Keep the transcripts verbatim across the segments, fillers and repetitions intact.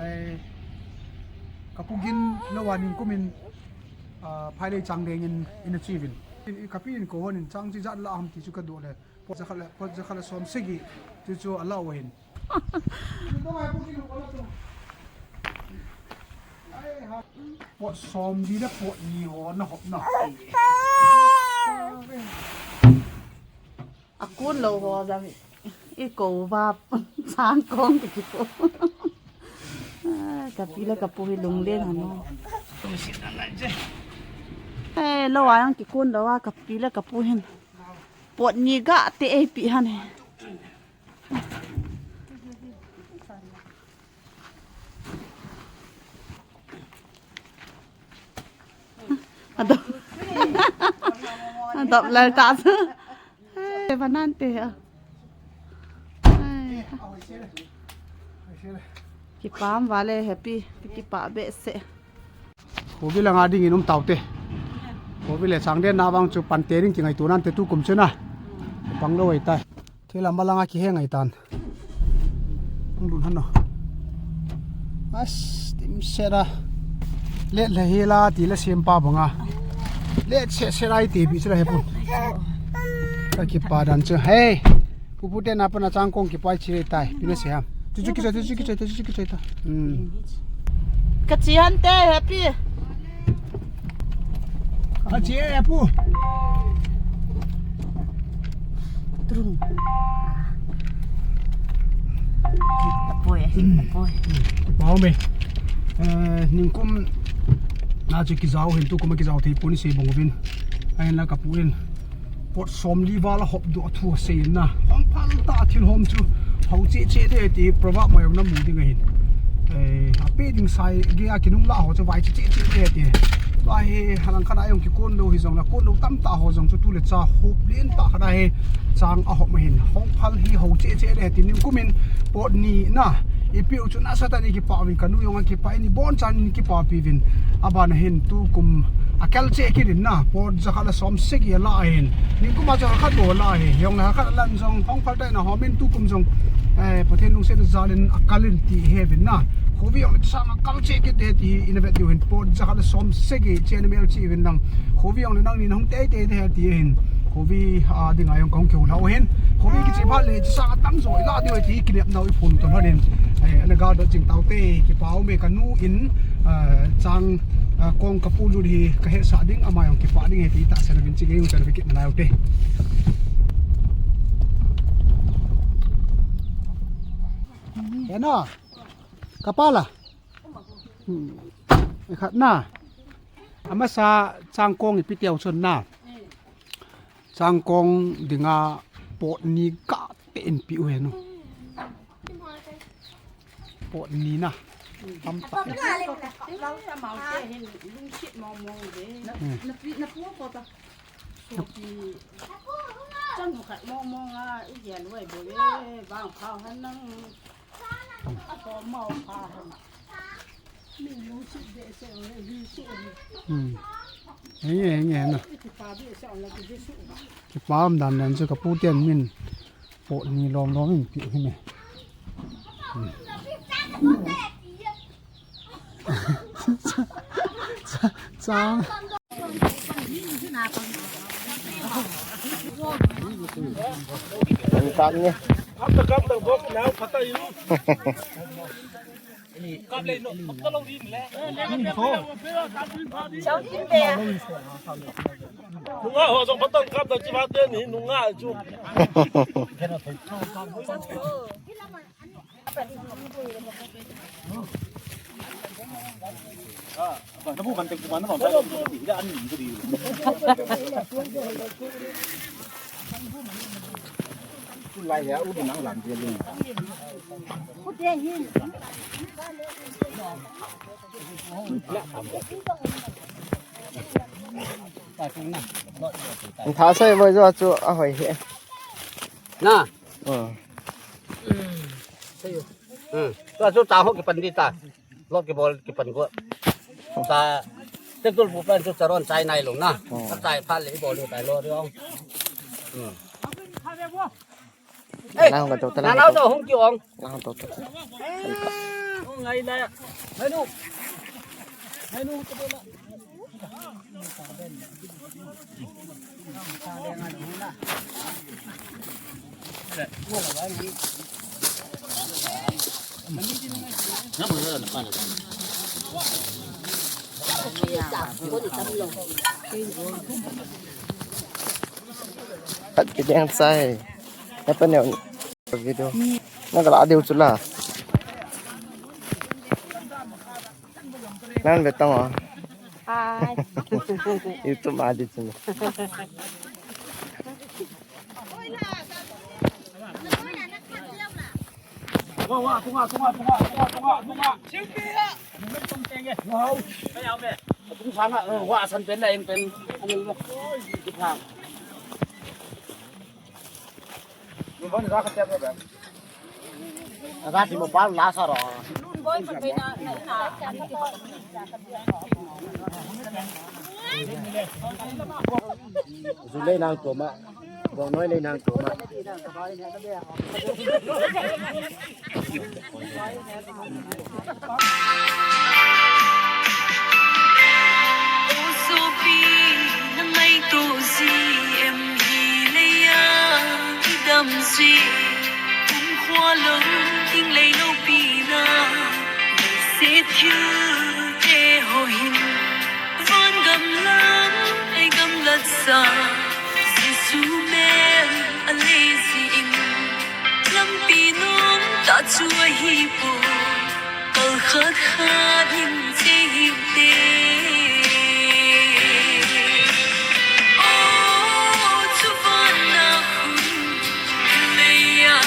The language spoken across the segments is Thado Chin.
Ai, ka pu gin lou a ningkum in, ah, Phailei chang deng in, in a chi uvin. In, in ka pi in kou hon in chang chi jat la ham ti chu ka doh le. Pot jakhat le, pot jakhat le som sagi. Chu chu a la u hin. Pot som li le pot ni ho na hop na. A kun lou ho jong i kou va chang kong ki kou. Ai, ka pi le ka pu hi lunglen han. Eh, lou a jong ki kun lou a ka pi le ka pu hin. Pot ni ga te ei pi han he. Adop. Adop lal ta. Te banan te a. Ai. Kipah vale happy, kipah behseh. Khovi langa ding in um taute. Khovi le chang den na vang chu pan te ding kingaito nante tukum chu na. Pang lou ei tai. Thei lam malanga kihe ngai tan. Ang dun han no. As, tim sera. Let le hela ti le sem pa banga. Let se sera i te bi sera he pun. Ka kipa dan chu. Hey. Pu pu te na pa na chang kong kipai chi le tai. Pi na se ham. Chu chu kichai, chu chu kichai, chu chu kichai ta. Hmm. Ka chi han te happy. Ka chi e pu. Trun. Apoi, apoi. Pau me. Eh, ningkum na chu kijao hin tukum kijao thei puni sei bong uvin. Ahin la ka pu in. Pot som li val a hop doh thu a sei in na. Hong phal ta thil hom chu. Hou che che de ti proverb mai na mu ding ahin. Eh, a pe ding sai ge a kinung la ho chu vai che che che de ti. Tua hi halang khat a jong kikon lou hi jong la kon lou tam ta ho jong chu tu le cha hop len ta khat a hi chang a hop ahin. Hong phal hi hou che che de ti ningkum in pot ni na. I piu chu nasa tah in i kipah uvin ka nu jong a kipah in i bon chan in kipah pi uvin. A ban a hin tukum a kal che kit in na. Pot jakhat le som sagi a la ahin. Ningkum a jakhat bou a la ahi. Jong le khat a lan jong hong phal ta in a hom in tukum jong. Eh, Pathen lungset jal in a kal in ti he uvin na. Khovi jong le sang a kal che kit de ti in a vet diu hin pot jakhat le som sagi che na mel chi uvin nang. Khovi jong le nang ni nang tei tei de he ti hin. Khovi a ding a jong kong keu lau hin. Khovi kichi phat le chi sang a tam jo i la diu ti kinep nau i phun to hon in. Eh, ana gal do jing taute kipau me ka nu in, eh, chang, eh, kong ka pu lut hi ka he sa ding ama jong kipa ding he ti ta sa na vin chi ge u ta na kit na lau te. Ena. Kapala. Hmm. Khat na. Amasa changkong ipi teu chun na. Changkong dinga pot ni ka pe in pi u henu. Pot ni na. Tam ta. Hmm. Chanu khat mong mong a, i gel wai bo le, bang phao han nang. A ko mau pha han. Min lu sit de se o le, lu sit o le. Hmm. Henge, henge na. Ki pa de se o le, ki de su. Ki pa um dan dan se ka pu tian min. Pot ni lom lom in pi hi me. Hmm. Chang. Ang tang niya. Nunga ho jong patang kap da chi ba te ni nunga chu. Tha sai voi jo chu a hoi he. Na. Hmm. Tua chu cha ho kipan di ta. Lo kibol kipan go. Cha tektul pu plan chu charon chai nai lo na. Hmm. Ka chai pha le bol tai lo riong. Hmm. Ei, na hung ka to, na na hung to. Hung ki ong. Na hung to to. Kat kideng sai. Apa ni video? Na kala adeu chula. Nan betang ah. Hai. Itu madi chula. Wa, wa, tunga, tunga, tunga, tunga, tunga, tunga. Wow. Tung sana, eh, wa, san pen la, eng pen. Ano mo? Ipang. Yung ba, nasa ka tiyan mo ba? Nasa di mo pa, lasa ro. Zulay nang tuma. Dong noi lei nang tuma. O sopi, na ngaito ji em hi leiya, i dam ji, kum khua lou, ding lei lou pi na, se thil te ho hin, van gam lam, ei gamlat sa, Jesu mel a lei ji in, lampi nom tah chu ahi poi, kal khat khat in che hih te. O, chu van na khun, leiya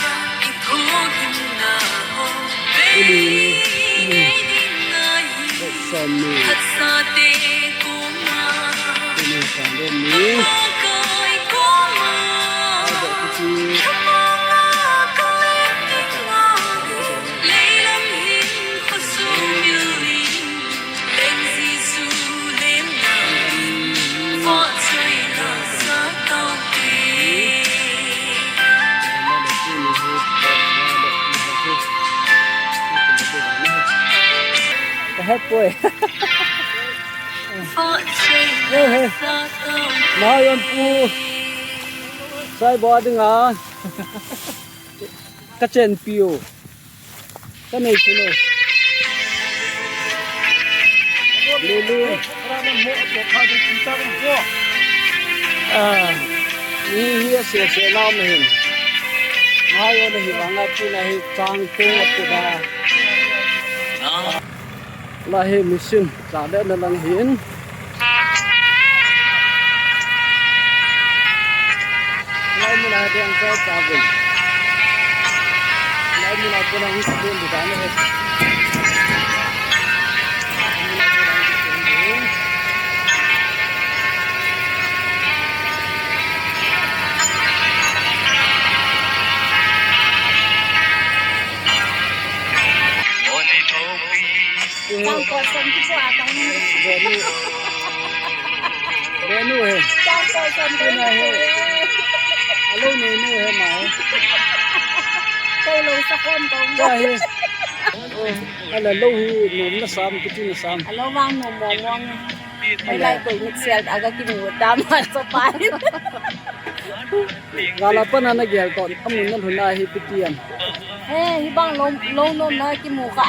i thogim na ho, vei ding na hi, phat sa te koma, koma kai koma, koma ka lem ding na hi, leilam hin khosung mil in. Ka het poi. Hey, hey. Mahayon pu. Sai bo dinga. Ka chen piu. Ka nei chu no. Lulu. Ah. Ni hi a se se na me hin. Mahayon hi vang a tu na hi chang tu a tu da. La hi mission, cha le na lang hin. Lai mun a ding sa sa vin. Lai mun a ko lang sa vin di da ne. Chang ko som ki chua tang. Benu. Benu he. Chang ko som ki chua. Alo nu nu he ma he. Ko lo sa kon ko. Ka he. Ala lo hi nom na sam, kiti na sam. Alo vang nom mong mong. Ai lai ko mit sel aga ki mu ta ma so pa. Gala pana na gel to, amun na lhun a hi piti am. He, hi bang lo, lo nom na kimu kha.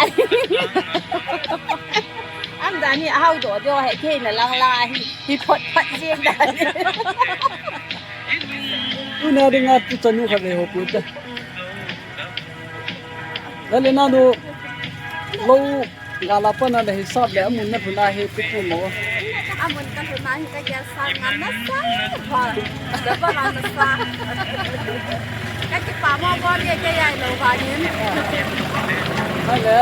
Am dani ahau do do he, kei na lang la hi, hi phot phot jing dani. Tu na dinga tu chanu khat le ho pu ta. Lale nanu, lo, gala pana le hisap le amun na lhun a hi pi pu mo. Amun ka lhun a hi ka gel sa ngan na sa. Ba, da ba la na sa. Ka kipa mo bo le ke yai lo ba nin. Lale.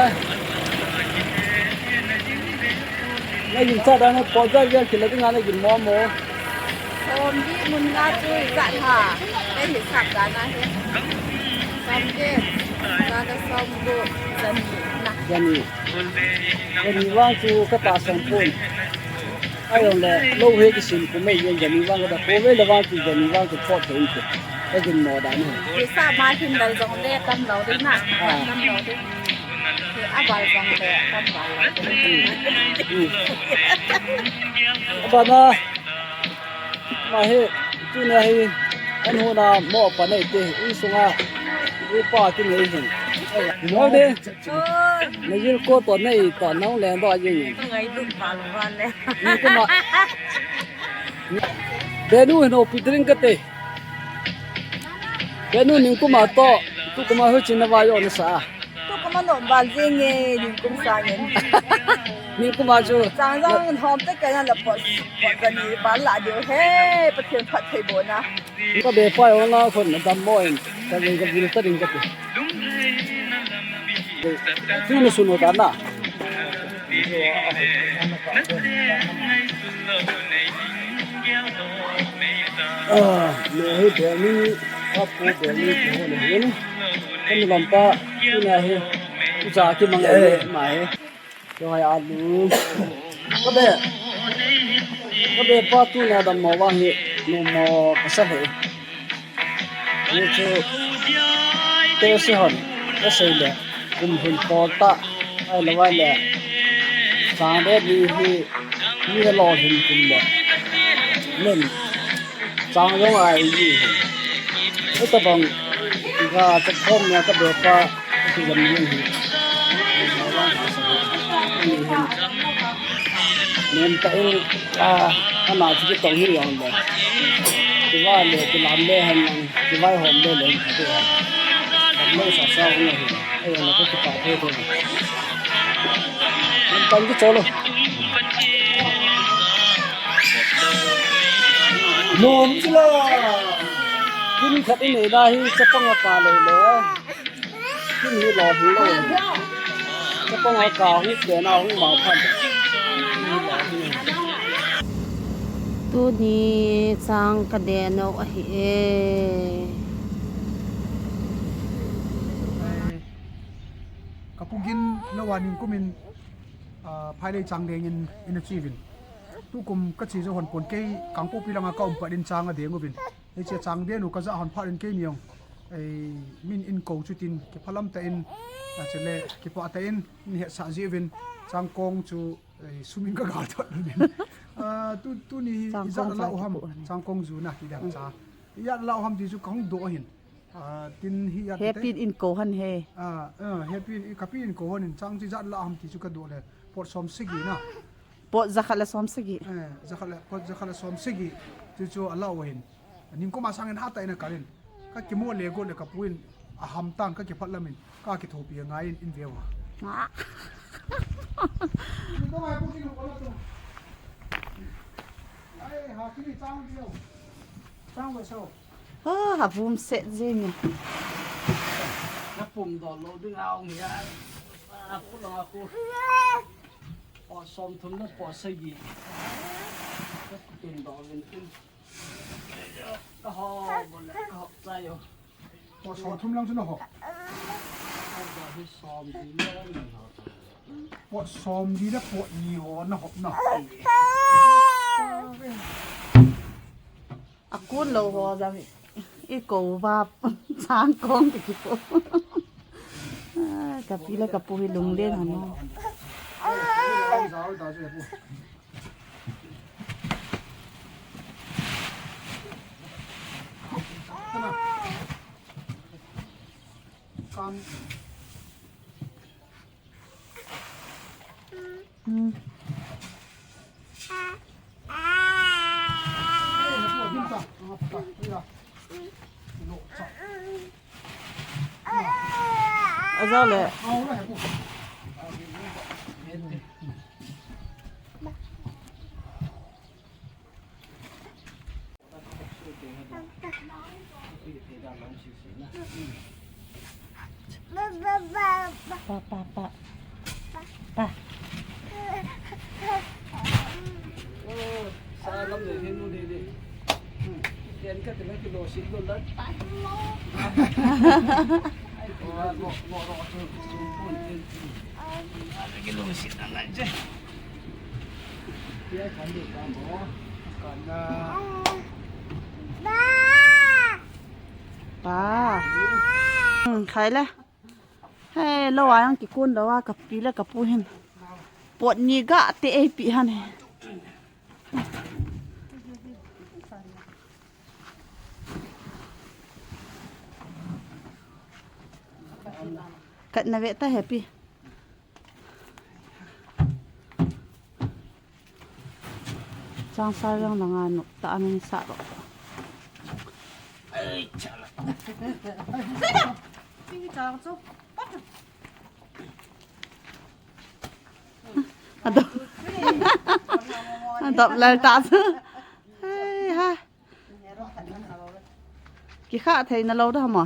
Na gin sa da na po ja gel kila dinga na gin mo mo. Som li mun nga chu i zat ha. Kei hi sap dan ahi. Som li. Za le som gup. Za ni na. Za ni. Za ni vang chu ka ta sang pon. Ai jong le, lo he kisin kum mei yen za ni vang ka ta. Ko ve le vang chu za ni vang chu pot te in chu. Ka gin mo dan ahi. I sa ma hin dal jong le tam lo ding na. Ah. Tam lo ding. Abal jong le, abal le. Abana, ma hi, tuna hi, an huna mo pa nei te, insunga, upa kinei hin. Mo de, na jil ko to nei to, nong leng do jing. Ngai dun bal bal le. Ni kuma. Benu hin opi dring kate. Benu ningkuma to, tukuma hu chin na va yo na sa. Tukuma no bal jing e, ningkum sa ngen. Ningkuma chu. Chang jang hom te ka na la pot, pot ka ni bal la diu he, Pathen phatthei bohna. Ka be pa yo nga khon na dammo in, ka ve ka vil ta ding kate. Tui na sunu ta na. Ah, me hi bel ni, ka pu bel ni, pu ho le hi ni. Kan lampa, tuna hi, ucha ki mang le, ma hi. Yo hai alu. Ka be, ka be pa tuna dammo vang hi, numo ka sa he. Ni chu, te si hon, ka sei le, kum hin pol ta, ai lo vai le, chang de ni hi, ni he lo hin kum le, nen, chang jong ai ni hi. Tabang, ka, ka khom na ka be pa, ka ki jam ni hi. Ni hin. Nem ta in, a, ana chu kitong hi jong le. Kiva le, kilam le hen lang, kivai hom le le, kati a. Lam le sa sa hung hi. Ai, ana ko kipa the the. Nem ta in kichol lo. Nom chu la. Kin khat in nei da hi, chapang a ka le le. Kin hi lo hi lo. Chapang a ka hi ke na hung ma phan. Tuni chang ka de no ahi e. Ka pu gin lo wa ningkum in, ah, phailei chang deng in, in a chi uvin. Tukum ka chi jo hon pon kei Kangpokpi langa ka um pat in chang a deng uvin. Hiche chang den u ka ja hon phat in keini jong, ei, min in ko chu tin, kiphalam ta in, a chule, kipah ta in, in hetsah ji uvin, chang kong chu, ei, sum in ka gal thot uvin. Ah, tu, tuni hi, chang ijat kong la cha u ham, kipu. Chang kong ju na ti dang cha. Ijat la u ham ti chu ka hung doh ahin. Ah, tin hi ijat. Happy in ko han he. Ah, ah, happy, ka pi in ko han in, chang chu ijat la u ham ti chu ka doh le. Pot som sagi na. Pot jakhat le som sagi. Eh, jakhat le, pot jakhat le som sagi. Chu chu a la u ahin. Ningkum a sangin hatah in a kal in. Ka kimo le got le ka pu in a ham tang ka kiphat lam in. Ka kithopi a ngai in, in veu ha. Ah. Ningkum a pu kin ko la tu. Ai, ha kini chang veu. Chang veu so. Ah, ha vum set jing. Na pum do lo ding a ong ya. A pu lo a pu. Pot som thum le pot sagi. Ka tin do vin tin. Ka ho bo le ka ho cha yo. Pot som thum lang chu na ho. Ka do hi som di le ni ho. Pot som di le pot ni ho na ho na. A kun lou ho jong i ko uva chang kong ki kipo. Ah, ka pi le ka pu hi lunglen han o. Kan. Hmm. A ja le. Pa, pa, pa. Pa. Oh, sa lam le hin nu de de. Hmm. Ken ka te na kilo sit lo la. Ai, ko ro, ko ro, ko ro. Kilo sit na la je. Pa. Hmm, khai le. He, lou a jong kikon lou a, kapi le kapu hin. Pot ni ga te eipi han he. Kat na ve ta happy. Chang sa jong na nga nu ta amin sa ro. Adop. Adop lal ta. Hey, ha. Kikha thei na lou da ma.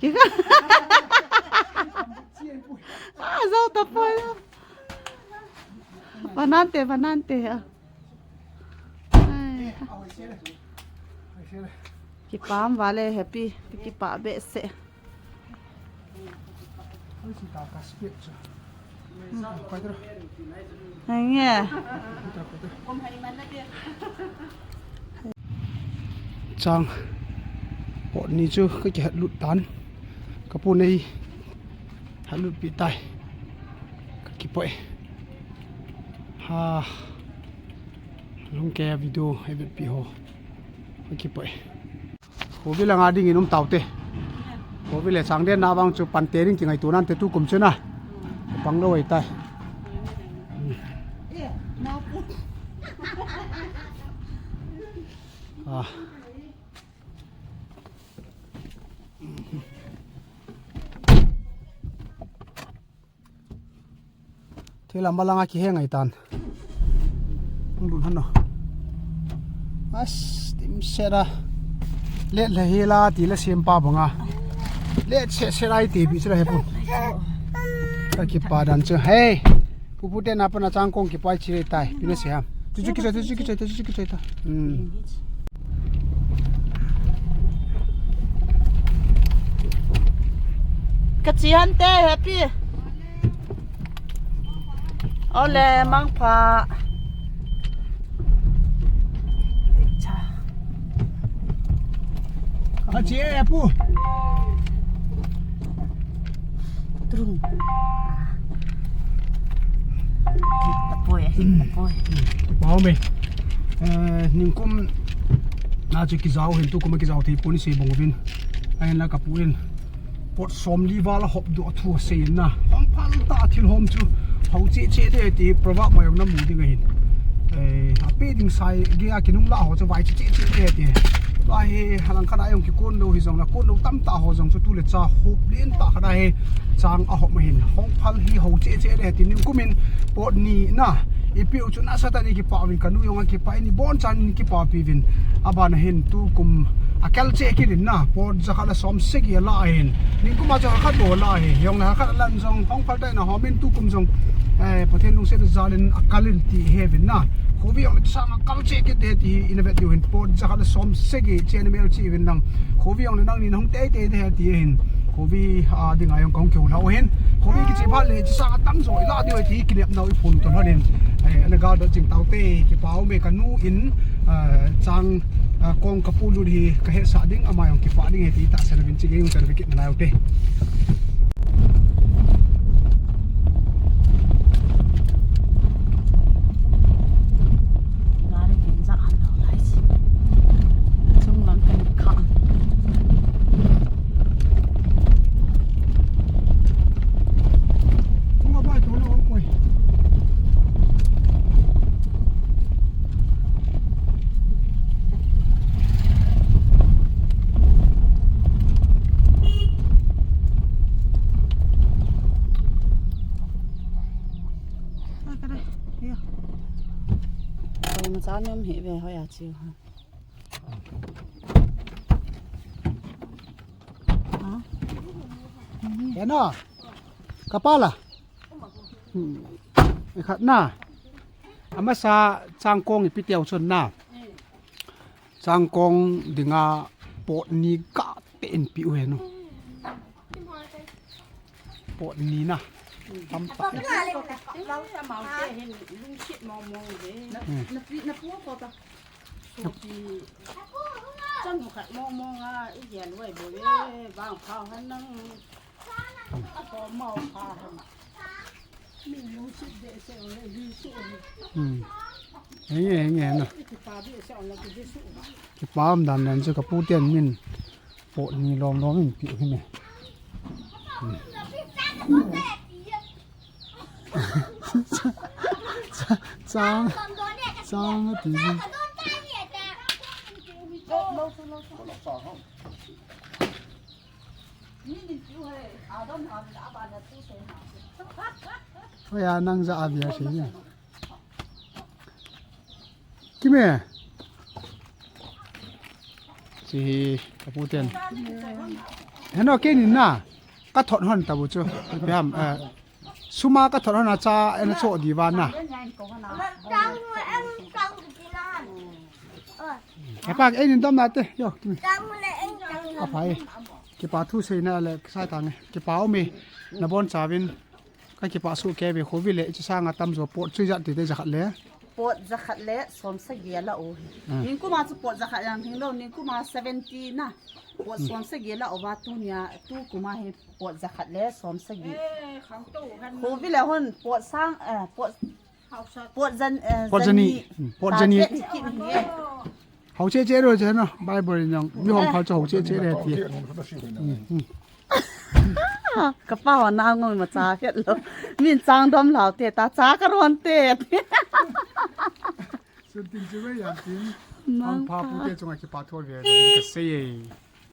Kikha. Ah, zo ta poi. Vanante, vanante. Ai. Kipah vale happy. Kipah behseh. Henge. Chang pot ni chu ka kihat lut tan. Ka pu nei hat lut pi tai. Ka kipoi. Ha. Lungke video he vet pi ho. Ka kipoi. Khovi langa dingin um taute. Khovi le chang den na vang chu pante ding kingaito nante tukum chu na. Pang lou ahitai. Ah. Thela malanga kihe ngai tan. Ang dun hano. As, tim sera. Let la hela ti la sem pa banga. Let se sera i te bi sera he pu. Ka kipa dan chu. Hey. Pu pu te na pa na chang kong kipai chi tai. Pi na se ham. Tu chu kichai, tu chu kichai, tu chu kichai ta. Hmm. Ka chi han te happy. Ole, mangpha. Ka chi e, pu. Trung. Tapoi, ahi, tapoi. Pau me. Eh, ningkum na chu kijao hin tukum kijao thei pon sei bang uvin. Ahin la ka pu in. Pot somli val a hop doh thu asei in na. Hong phal ta thil hom chu. Ho che che de ti proverb ma jong na mu ding ahin. Eh, ape ding sai ge a kinung la ho chu vai che che che de ti. Tua hi halang khat a jong kikon lou hi jong la kon lou tam ta ho jong chu tu le cha hop len ta khat a hi chang a hop ma hin. Hong phal hi ho che che de ti ningkum in pot ni na. Ipi u chu nasa tah in kipah uvin ka nu jong a kipah in ibon chan in kipah pi uvin. Aban a hin tukum a kal che kit in na pot jakhat le som sagi a la ahin. Ningkum a jakhat bou la ahi. Jong le khat lan jong hong phal tai na hom in tukum jong, eh, Pathen lungset jal in a kal in ti he uvin na. Khovi jong le chang a kal che kit de ti hi in a vet diu hin pot jakhat le som sagi che na mel chi uvin nang. Khovi jong le nang ni hung tei tei de ti hin. Khovi a ding a jong kong keu lau hin. Khovi kichi phat le chi sang a tam jo i la diu ti kinep nau i phun ton hon in. Eh, ana gal do ching tau te kipau me ka nu in, eh, chang, eh, kong ka pu lut hi ka he sa ding ama jong kipah ding he ti ta sa na vin chi ge jong ta na vin kit na lau te. Gari vin ja an lau lai si. Chung lang kan kha. Hoi ma cha niam hi ve hoi a chiu ha. Eno, kapala. Hmm. Khat na. Amasa changkong ipi teu chun na. Changkong dinga pot ni ka te in pi u henu. Pot ni na. Tam ta. Hmm. Chanu khat mong mong a, i gel wai bo le, bang pha han nang. A ko mau pha han. Mi lu sit de se o le, hi su o le. Hmm. Henge, henge, na. I kipa de se o le, ki hi su o. Kipa um dan dan chu ka pu ten min. Pot ni lom lom in pi hi ne. Hmm. Chang, chang, chang a ti hi. Hoiya nang ja a bia si ni. Kime. Chi hi, ka pu ten. Heno, kei ni na. Ka thot hon ta bu chu. Pe ham, eh, suma ka thot hon a cha, en cho di va na. He pa, ei nin dom na te, yo, Kime. A phai. Kipa thu sei na le, sai ta nge. Kipa um e. Na bon cha vin. Ka kipa su ke ve kho vi le, chi sanga tam zo pot chu ja ti te ja khat le. Pot ja khat le, som sa ge la o. Ah. Ning kuma chu pot ja khat yang thing lo, ning kuma seventy na. Pot som sa ge la o va tu nia, tu kuma hi pot ja khat le, som sa ge. Eh, khang to han. Kho vi le hon, pot sang, eh, pot, pot jan, eh, pot jani. Jani. Hmm, pot jani. Kit ni. Hau che che ro che no, Bible in jong, mi hong phal chu hau che che le ti. Hmm, hmm. Ka pa ho na ngoi ma cha het lo. Min chang dom lau te, ta cha ka ron te. Sun tin chu ve yan tin. Mang pha pu te chunga kipa thu ve, ka sei e.